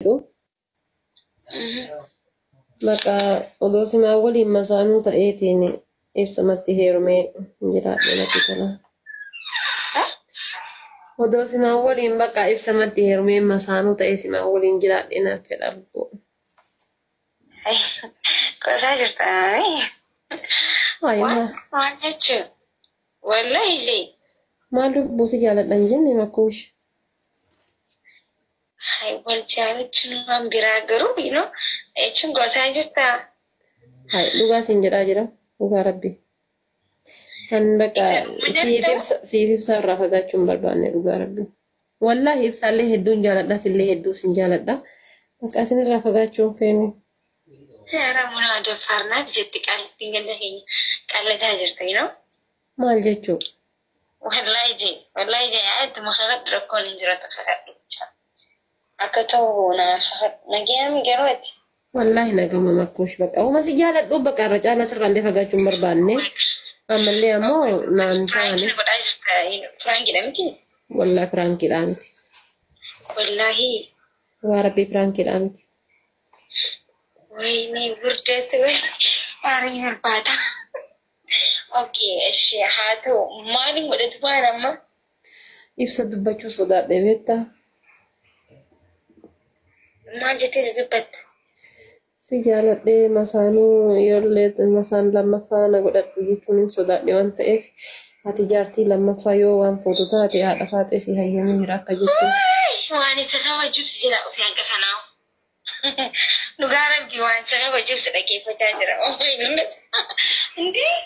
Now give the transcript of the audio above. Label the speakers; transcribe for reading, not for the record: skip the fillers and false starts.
Speaker 1: Jedhu. Maqaa odoo simaa waliin masaanuu ta'eetiin ibsamatti heerumee jiraadhe natti tola. Odoo simaa waliin bakka ibsamatti heerumee masaanuu ta'ee simaa waliin jiraadhe naaf fedha lubbuu.
Speaker 2: Qosaa jirta maami.
Speaker 1: Waayee
Speaker 2: Maal maal jechuun? Wallahi illee.
Speaker 1: Maal lubbuu si jaaladha hin jenne makkuush.
Speaker 2: Hay wal jaalachuun waan biraa garuu jechuun qosaa jirta.
Speaker 1: Hay dhugaa siin jedhaa jira dhugaa rabbi. Kan bakka siif ibsa siif ibsa irraa fagaachuu hin barbaanne dhugaa rabbi. Wallaahi ibsaallee hedduun jaaladha sillee hedduu sin jaaladha. Bakka isinirraa fagaachuu hin feenu.
Speaker 2: Ramuun daffaarnaat jetti qaalittiin ganda keenya qallataa jirta.
Speaker 1: Maal jechuu?
Speaker 2: Wallahi jee wallahi jee ittuma kakadhu rakkoon hin jiraatu kakadhu. Akka ta'u naa kakadhu nagayaami garuu ati.
Speaker 1: Wallaahi nagama makkuush bakka uuma si jaaladhu bakka irra caalaa sirraallee fagaachuu hin barbaanne. Ammallee ammoo naan taane.
Speaker 2: Prank godhaa jirta prankiidha miti.
Speaker 1: Wallaahi prankiidhaa miti.
Speaker 2: Wallahi.
Speaker 1: Waa rabbii prankiidhaa miti.
Speaker 2: Wayne burdeetti aarii barbaada. Okay, ishee haa ta'u maaliin godhatu waan amma?
Speaker 1: Ibsa dubbachuu sodaadhe beektaa?
Speaker 2: Maal jettee dubbatta?
Speaker 1: Si jaaladhee masaanuu yoollee masaan lammaffaa na godhadhu jechuun hin sodaadhe waan ta'eef ati jaartii lammaffaa yoo waan fuutu taate haadha faaxee si hayyamee jira akka jechuun.
Speaker 2: Waan isa kabajuuf si jira osoo hanga kanaa. Dhugaa rabbii waan isa kabajuuf si dhaggeeffachaa jira. Indii.